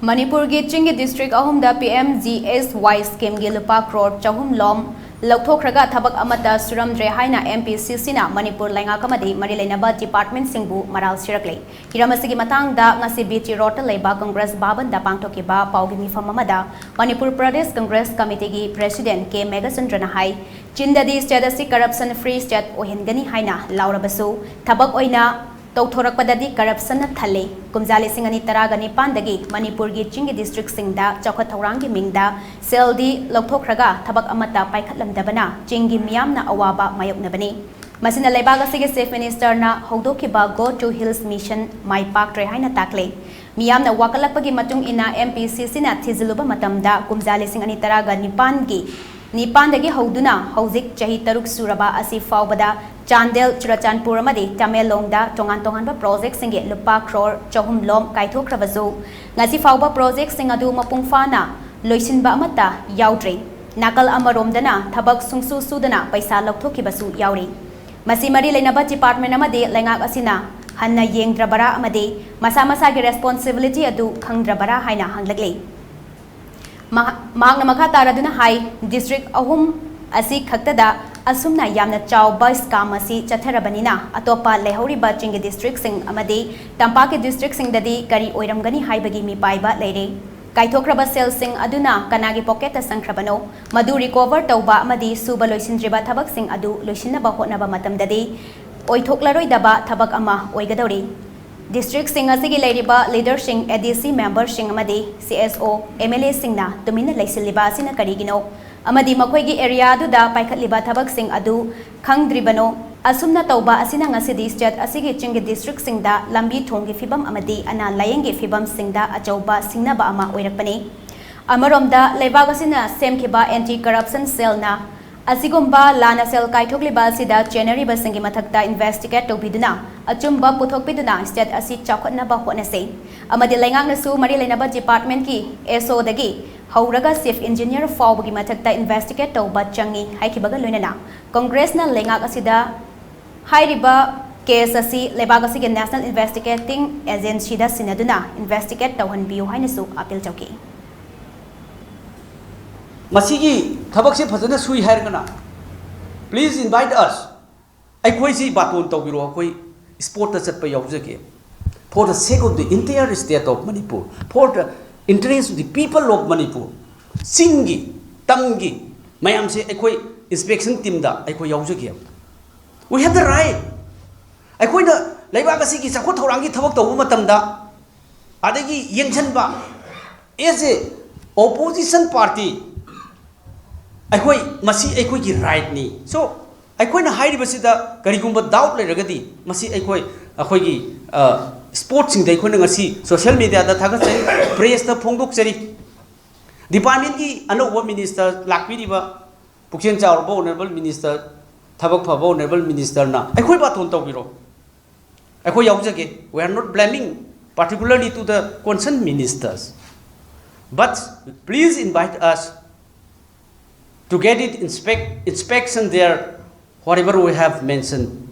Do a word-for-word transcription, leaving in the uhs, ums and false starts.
ꯃꯅꯤꯄꯨꯔꯒꯤ ꯆꯤꯡꯒꯤ ꯗꯤꯁꯇ꯭ꯔꯤꯛ ꯑꯍꯨꯝꯗ ꯄꯤ ꯑꯦꯝ ꯖꯤ ꯑꯦꯁ ꯋꯥꯏ ꯁ꯭ꯀꯤꯝꯒꯤ ꯂꯨꯄꯥ ꯀ꯭ꯔꯣꯔ ꯆꯍꯨꯝ ꯂꯣꯝ ꯂꯧꯊꯣꯛꯈ꯭ꯔꯒ ꯊꯕꯛ ꯑꯃꯠꯇ ꯁꯨꯔꯝꯗ꯭ꯔꯦ ꯍꯥꯏꯅ ꯑꯦꯝ ꯄꯤ ꯁꯤ ꯁꯤꯅ ꯃꯅꯤꯄꯨꯔ ꯂꯩꯉꯥꯛ ꯑꯃꯗꯤ ꯃꯔꯤ ꯂꯩꯅꯕ ꯗꯤꯄꯥꯔꯠꯃꯦꯟꯠꯁꯤꯡꯕꯨ ꯃꯔꯥꯜ ꯁꯤꯔꯛꯂꯦ꯫ ꯍꯤꯔꯝ ꯑꯁꯤꯒꯤ ꯃꯇꯥꯡꯗ ꯉꯁꯤ ꯕꯤ ꯇꯤ ꯔꯣꯗꯇ ꯂꯩꯕ ꯀꯪꯒ꯭ꯔꯦꯁ ꯚꯕꯟꯗ ꯄꯥꯡꯊꯣꯛꯈꯤꯕ ꯄꯥꯎꯒꯤ ꯃꯤꯐꯝ ꯑꯃꯗ ꯃꯅꯤꯄꯨꯔ ꯄ꯭ꯔꯗꯦꯁ ꯀꯪꯒ꯭ꯔꯦꯁ ꯀꯃꯤꯇꯤꯒꯤ ꯄ꯭ꯔꯦꯁꯤꯗꯦꯟꯠ ꯀꯦ ꯃꯦꯘꯆꯟꯗ꯭ꯔꯅ ꯍꯥꯏ, ꯆꯤꯟꯗꯗꯤ ꯁ꯭ꯇꯦꯠ ꯑꯁꯤ ꯀꯔꯞꯁꯟ ꯐ꯭ꯔꯤ ꯁ꯭ꯇꯦꯠ ꯑꯣꯏꯍꯟꯒꯅꯤ ꯍꯥꯏꯅ ꯂꯥꯎꯔꯕꯁꯨ, ꯊꯕꯛ ꯑꯣꯏꯅ ꯇꯧꯊꯣꯔꯛꯄꯗꯗꯤ ꯀꯔꯞꯁꯟꯅ ꯊꯜꯂꯦ꯫ ꯀꯨꯝꯖꯥ ꯂꯤꯁꯤꯡ ꯑꯅꯤ ꯇꯔꯥꯒ ꯅꯤꯄꯥꯟꯗꯒꯤ ꯃꯅꯤꯄꯨꯔꯒꯤ ꯆꯤꯡꯒꯤ ꯗꯤꯁꯇ꯭ꯔꯤꯛꯁꯤꯡꯗ ꯆꯥꯎꯈꯠ ꯊꯧꯔꯥꯡꯒꯤ ꯃꯤꯡꯗ ꯁꯦꯜꯗꯤ ꯂꯧꯊꯣꯛꯈ꯭ꯔꯒ ꯊꯕꯛ ꯑꯃꯠꯇ ꯄꯥꯏꯈꯠꯂꯝꯗꯕꯅ ꯆꯤꯡꯒꯤ ꯃꯤꯌꯥꯝꯅ ꯑꯋꯥꯕ ꯃꯥꯌꯣꯛꯅꯕꯅꯤ꯫ ꯃꯁꯤꯅ ꯂꯩꯕꯥꯛ ꯑꯁꯤꯒꯤ ꯆꯤꯐ ꯃꯤꯅꯤꯁꯇꯔꯅ ꯍꯧꯗꯣꯛꯈꯤꯕ Go to Hills Mission ꯃꯥꯏ ꯄꯥꯛꯇ꯭ꯔꯦ ꯍꯥꯏꯅ ꯇꯥꯛꯂꯦ꯫ ꯃꯤꯌꯥꯝꯅ ꯋꯥꯀꯠꯂꯛꯄꯒꯤ ꯃꯇꯨꯡ ꯏꯟꯅ ꯑꯦꯝ ꯄꯤ ꯁꯤ ꯁꯤꯅ ꯊꯤꯖꯤꯜꯂꯨꯕ ꯃꯇꯝꯗ ꯀꯨꯝꯖꯥ ꯂꯤꯁꯤꯡ ꯑꯅꯤ ꯇꯔꯥꯒ ꯅꯤꯄꯥꯟꯒꯤ ꯅꯤꯄꯥꯟꯗꯒꯤ ꯍꯧꯗꯨꯅ ꯍꯧꯖꯤꯛ ꯆꯍꯤ ꯇꯔꯨꯛ ꯁꯨꯔꯕ ꯑꯁꯤ ꯐꯥꯎꯕꯗ ꯆꯥꯟꯗꯦꯜ, ꯆꯨꯔꯆꯥꯟꯄꯨꯔ ꯑꯃꯗꯤ ꯇꯃꯦꯡꯂꯣꯡꯗ ꯇꯣꯉꯥꯟ ꯇꯣꯉꯥꯟꯕ ꯄ꯭ꯔꯣꯖꯦꯛꯁꯤꯡꯒꯤ ꯂꯨꯄꯥ ꯀ꯭ꯔꯣꯔ ꯆꯍꯨꯝ ꯂꯣꯝ ꯀꯥꯏꯊꯣꯛꯈ꯭ꯔꯕꯁꯨ, ꯉꯁꯤ ꯐꯥꯎꯕ ꯄ꯭ꯔꯣꯖꯦꯛꯁꯤꯡ ꯑꯗꯨ ꯃꯄꯨꯡ ꯐꯥꯅ ꯂꯣꯏꯁꯤꯟꯕ ꯑꯃꯠꯇ ꯌꯥꯎꯗ꯭ꯔꯤ꯫ ꯅꯥꯀꯜ ꯑꯃꯔꯣꯝꯗꯅ ꯊꯕꯛ ꯁꯨꯡꯁꯨ ꯁꯨꯗꯅ ꯄꯩꯁꯥ ꯂꯧꯊꯣꯛꯈꯤꯕꯁꯨ ꯌꯥꯎꯔꯤ꯫ ꯃꯁꯤ ꯃꯔꯤ ꯂꯩꯅꯕ ꯗꯤꯄꯥꯔꯠꯃꯦꯟ ꯑꯃꯗꯤ ꯂꯩꯉꯥꯛ ꯑꯁꯤꯅ ꯍꯟꯅ ꯌꯦꯡꯗ꯭ꯔꯕꯔꯥ ꯑꯃꯗꯤ ꯃꯁꯥ ꯃꯁꯥꯒꯤ ꯔꯦꯁꯄꯣꯟꯁꯤꯕꯤꯂꯤꯇꯤ ꯑꯗꯨ ꯈꯪꯗ꯭ꯔꯕꯔꯥ ꯍꯥꯏꯅ ꯍꯪꯂꯛꯂꯤ꯫ ꯃꯍꯥ-, ꯃꯍꯥꯛꯅ ꯃꯈꯥ ꯇꯥꯔꯗꯨꯅ ꯍꯥꯏ, ꯗꯤꯁꯇ꯭ꯔꯤꯛ ꯑꯍꯨꯝ ꯑꯁꯤ ꯈꯛꯇꯗ ꯑꯁꯨꯝꯅ ꯌꯥꯝꯅ ꯆꯥꯎꯕ ꯁ꯭ꯀꯥꯝ ꯑꯁꯤ ꯆꯠꯊꯔꯕꯅꯤꯅ, ꯑꯇꯣꯞꯄ ꯂꯩꯍꯧꯔꯤꯕ ꯆꯤꯡꯒꯤ ꯗꯤꯁꯇ꯭ꯔꯤꯛꯁꯤꯡ ꯑꯃꯗꯤ ꯇꯝꯄꯥꯛꯀꯤ ꯗꯤꯁꯇ꯭ꯔꯤꯛꯁꯤꯡꯗꯗꯤ ꯀꯔꯤ ꯑꯣꯏꯔꯝꯒꯅꯤ ꯍꯥꯏꯕꯒꯤ ꯃꯤꯄꯥꯏꯕ ꯂꯩꯔꯦ꯫ ꯀꯥꯏꯊꯣꯛꯈ꯭ꯔꯕ ꯁꯦꯜꯁꯤꯡ ꯑꯗꯨꯅ ꯀꯅꯥꯒꯤ ꯄꯣꯀꯦꯠꯇ ꯆꯪꯈ꯭ꯔꯕꯅꯣ? ꯃꯗꯨ ꯔꯤꯀꯣꯚꯔ ꯇꯧꯕ ꯑꯃꯗꯤ ꯁꯨꯕ ꯂꯣꯏꯁꯤꯟꯗ꯭ꯔꯤꯕ ꯊꯕꯛꯁꯤꯡ ꯑꯗꯨ ꯂꯣꯏꯁꯤꯟꯅꯕ ꯍꯣꯠꯅꯕ ꯃꯇꯝꯗꯗꯤ ꯑꯣꯏꯊꯣꯛꯂꯔꯣꯏꯗꯕ ꯊꯕꯛ ꯑꯃ ꯑꯣꯏꯒꯗꯧꯔꯤ꯫ ꯗꯤꯁꯇ꯭ꯔꯤꯛꯁꯤꯡ ꯑꯁꯤꯒꯤ ꯂꯩꯔꯤꯕ ꯂꯤꯗꯔꯁꯤꯡ, ꯑꯦ ꯗꯤ ꯁꯤ ꯃꯦꯝꯕꯔꯁꯤꯡ ꯑꯃꯗꯤ ꯁꯤ ꯑꯦꯁ ꯑꯣ, ꯑꯦꯝ ꯑꯦꯜ ꯑꯦꯁꯤꯡꯅ ꯇꯨꯃꯤꯟꯅ ꯂꯩꯁꯤꯜꯂꯤꯕ ꯑꯁꯤꯅ ꯀꯔꯤꯒꯤꯅꯣ? ꯑꯃꯗꯤ ꯃꯈꯣꯏꯒꯤ ꯑꯦꯔꯤꯌꯥꯗꯨꯗ ꯄꯥꯏꯈꯠꯂꯤꯕ ꯊꯕꯛꯁꯤꯡ ꯑꯗꯨ ꯈꯪꯗ꯭ꯔꯤꯕꯅꯣ? ꯑꯁꯨꯝꯅ ꯇꯧꯕ ꯑꯁꯤꯅ ꯉꯁꯤꯗꯤ ꯁ꯭ꯇꯦꯠ ꯑꯁꯤꯒꯤ ꯆꯤꯡꯒꯤ ꯗꯤꯁꯇ꯭ꯔꯤꯛꯁꯤꯡꯗ ꯂꯝꯕꯤ ꯊꯣꯡꯒꯤ ꯐꯤꯕꯝ ꯑꯃꯗꯤ ꯑꯅꯥ ꯂꯥꯌꯦꯡꯒꯤ ꯐꯤꯕꯝꯁꯤꯡꯗ ꯑꯆꯧꯕ ꯁꯤꯡꯅꯕ ꯑꯃ ꯑꯣꯏꯔꯛꯄꯅꯤ꯫ ꯑꯃꯔꯣꯝꯗ, ꯂꯩꯕꯥꯛ ꯑꯁꯤꯅ ꯁꯦꯝꯈꯤꯕ ꯑꯦꯟꯇꯤ ꯀꯔꯞꯁꯟ ꯁꯦꯜꯅ ꯑꯁꯤꯒꯨꯝꯕ ꯂꯥꯟꯅ ꯁꯦꯜ ꯀꯥꯏꯊꯣꯛꯂꯤꯕ ꯑꯁꯤꯗ ꯆꯦꯟꯅꯔꯤꯕꯁꯤꯡꯒꯤ ꯃꯊꯛꯇ ꯏꯟꯚꯦꯁꯇꯤꯒꯦꯠ ꯇꯧꯕꯤꯗꯨꯅ, ꯑꯆꯨꯝꯕ ꯄꯨꯊꯣꯛꯄꯤꯗꯨꯅ ꯁ꯭ꯇꯦꯠ ꯑꯁꯤ ꯆꯥꯎꯈꯠꯅꯕ ꯍꯣꯠꯅꯁꯤ꯫ ꯑꯃꯗꯤ ꯂꯩꯉꯥꯛꯅꯁꯨ ꯃꯔꯤ ꯂꯩꯅꯕ ꯗꯤꯄꯥꯔꯠꯃꯦꯟꯠꯀꯤ ꯑꯦꯁ ꯑꯣꯗꯒꯤ ꯍꯧꯔꯒ ꯆꯤꯐ ꯏꯟꯖꯤꯅꯤꯌꯔ ꯐꯥꯎꯕꯒꯤ ꯃꯊꯛꯇ ꯏꯟꯚꯦꯁꯇꯤꯒꯦꯠ ꯇꯧꯕ ꯆꯪꯉꯤ ꯍꯥꯏꯈꯤꯕꯒ ꯂꯣꯏꯅꯅ, ꯀꯪꯒ꯭ꯔꯦꯁꯅ ꯂꯩꯉꯥꯛ ꯑꯁꯤꯗ ꯍꯥꯏꯔꯤꯕ ꯀꯦꯁ ꯑꯁꯤ ꯂꯩꯕꯥꯛ ꯑꯁꯤꯒꯤ National Investigating Agencyꯗ ꯁꯤꯟꯅꯗꯨꯅ investigate ꯇꯧꯍꯟꯕꯤꯌꯨ ꯍꯥꯏꯅꯁꯨ appeal ꯇꯧꯈꯤ꯫ ꯃꯁꯤꯒꯤ ꯊꯕꯛꯁꯦ ꯐꯖꯅ ꯁꯨꯏ ꯍꯥꯏꯔꯒꯅ please invite us. ꯑꯩꯈꯣꯏꯁꯤ ꯕꯥꯇꯣꯟ ꯇꯧꯕꯤꯔꯣ, ꯑꯩꯈꯣꯏ sportꯇ ꯆꯠꯄ ꯌꯥꯎꯖꯒꯦ, for the sake of the entire state of Manipur, for the interest of the people of Manipur. ꯆꯤꯡꯒꯤ, ꯇꯝꯒꯤ ꯃꯌꯥꯝꯁꯦ ꯑꯩꯈꯣꯏ inspection teamꯗ ꯑꯩꯈꯣꯏ ꯌꯥꯎꯖꯒꯦ꯫ We have the right. ꯑꯩꯈꯣꯏꯅ ꯂꯩꯕꯥꯛ ꯑꯁꯤꯒꯤ ꯆꯥꯎꯈꯠ ꯊꯧꯔꯥꯡꯒꯤ ꯊꯕꯛ ꯇꯧꯕ ꯃꯇꯝꯗ ꯑꯗꯒꯤ ꯌꯦꯡꯁꯤꯟꯕ, as a opposition party, ꯑꯩꯈꯣꯏ, ꯃꯁꯤ ꯑꯩꯈꯣꯏꯒꯤ rightꯅꯤ꯫ So, ꯑꯩꯈꯣꯏꯅ ꯍꯥꯏꯔꯤꯕꯁꯤꯗ ꯀꯔꯤꯒꯨꯝꯕ doubt ꯂꯩꯔꯒꯗꯤ ꯃꯁꯤ ꯑꯩꯈꯣꯏ, ꯑꯩꯈꯣꯏꯒꯤ sportꯁꯤꯡꯗ ꯑꯩꯈꯣꯏꯅ ꯉꯁꯤ social mediaꯗ ꯊꯥꯒꯠꯆꯔꯤ, pressꯇ ꯐꯣꯡꯗꯣꯛꯆꯔꯤ꯫ Departmentꯀꯤ ꯑꯅꯧꯕ minister ꯂꯥꯛꯄꯤꯔꯤꯕ ꯄꯨꯛꯆꯦꯜ ꯆꯥꯎꯔꯕ honourable minister, ꯊꯕꯛ ꯐꯕ honourable ministerꯅ ꯑꯩꯈꯣꯏ ꯕꯥꯇꯣꯟ ꯇꯧꯕꯤꯔꯣ, ꯑꯩꯈꯣꯏ ꯌꯥꯎꯖꯒꯦ꯫ We are not blaming particularly to the concerned ministers, but please invite us to get it inspect, inspection there, whatever we have mentioned.